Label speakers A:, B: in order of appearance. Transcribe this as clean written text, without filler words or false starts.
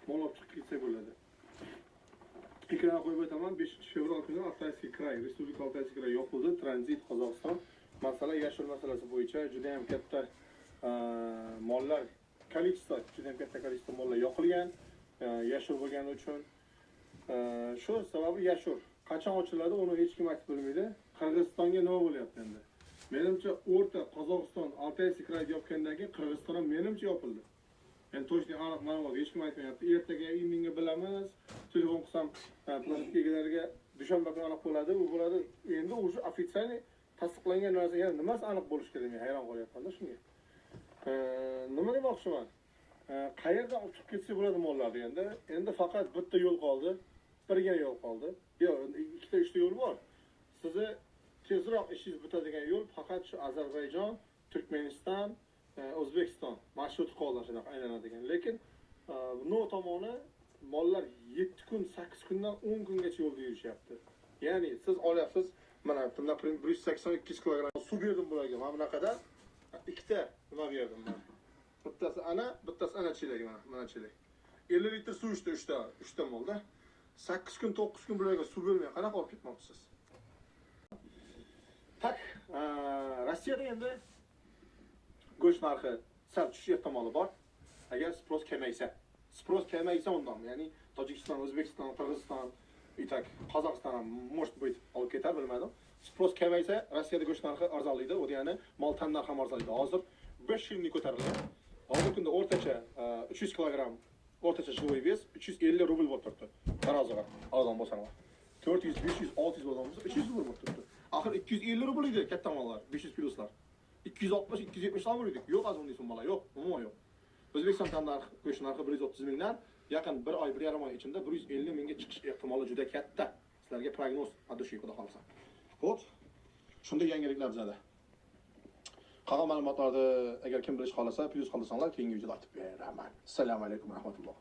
A: Mol olib chiqib ketsa bo'ladi. Ekranga qo'yib o'taman. 5 fevral kuni Алтайский край, Республика Алтайский край yopildi. Tranzit Qozog'iston. Masala Yashur masalasi bo'yicha juda ham katta mollar количество, juda ham katta количество mollar yoqilgan. Yashur bo'lgani uchun. Shu sababi Yashur. Qachon ochiladi, uni hech kim aytib bilmaydi. Qirg'izistonga nima bo'lyapti endi? Menimcha, o'rta Qozog'iston Алтайский край yopgandan keyin Qirg'iziston ham, menimcha, yopildi. Endi точно aniq ma'lumot hech kim aytmayapti. Ertaga indinga bilamiz. Telefon qilsam, площадка egalariga dushanba kuni aniq bo'ladi, u bo'ladi. Endi уже официальный tasdiqlangan narsa, yana nimasi aniq bo'lishi kerak? Men hayron qolyapman-da shunga. Nima demoqchiman? Qayerdan olib chiqib ketsa bo'ladi mollarni endi? Endi faqat bitta yo'l qoldi. Birgina yo'l qoldi. Yo'q, ikkita, uchta yo'l bor. Sizni tezroq ishingiz bitadigan yo'l faqat shu Ozarbayjon, Turkmaniston, O'zbekiston marshrut qoldi shunaqa aylanadigan. Lekin но tomoni mollar 7 kun, 8 kundan 10 kungacha yo'lda yurishyapti. Ya'ni siz olyapsiz, mana, например, 180-200 kilogramm suv berdim bularga. Mana bunaqada ikkita nima berdim man. Bittasi ana, bittasi ana chelak, mana, mana chelak. 50 litr suv ichdi uchta molda. 8 kun, 9 kun bularga suv bermay qanaqa olib ketmoqchisiz? Так, Rossiyada endi go'sht narxi sal tushish ehtimoli bor. Agar спрос kamaysa. Спрос kamaysa undan, ya'ni Tojikiston, O'zbekiston, Qirg'iziston, и так Qozog'iston ham, может быть, olib ketar, bilmadim. Спрос kamaysa, Rossiyada go'sht narxi arzonlaydi, u degani mol tan narxi ham arzonlaydi. Hozir 5 yillik ko'tarilgan. Hozirgi kunda o'rtacha 300 kilogramm o'rtacha живой вес 350 rubl bo'lib turibdi. Taroziga arzon bo'lsa ham. 400, 500, 600 bo'lgan bo'lsa, 300 rubl bo'lib turibdi. Axir 250 rubl edi katta mollar, 500 pluslar. 260, 270 rubl edik. Yo'q, hozir unday summalar yo'q, umuman yo'q. O'zbekiston tan narxi, go'sht narxi 130 mingdan yaqin bir oy, 1,5 oy ichida 150 mingga chiqish ehtimoli juda katta. Sizlarga prognoz от души, xudo xohlasa. Xo'p, shunday yangiliklar bizada. Qolgan ma'lumotlarni agar kim bilish xohlasa, plyus qoldirsanglar, keyingi videoda aytib beraman. Assalomu alaykum rahmatulloh.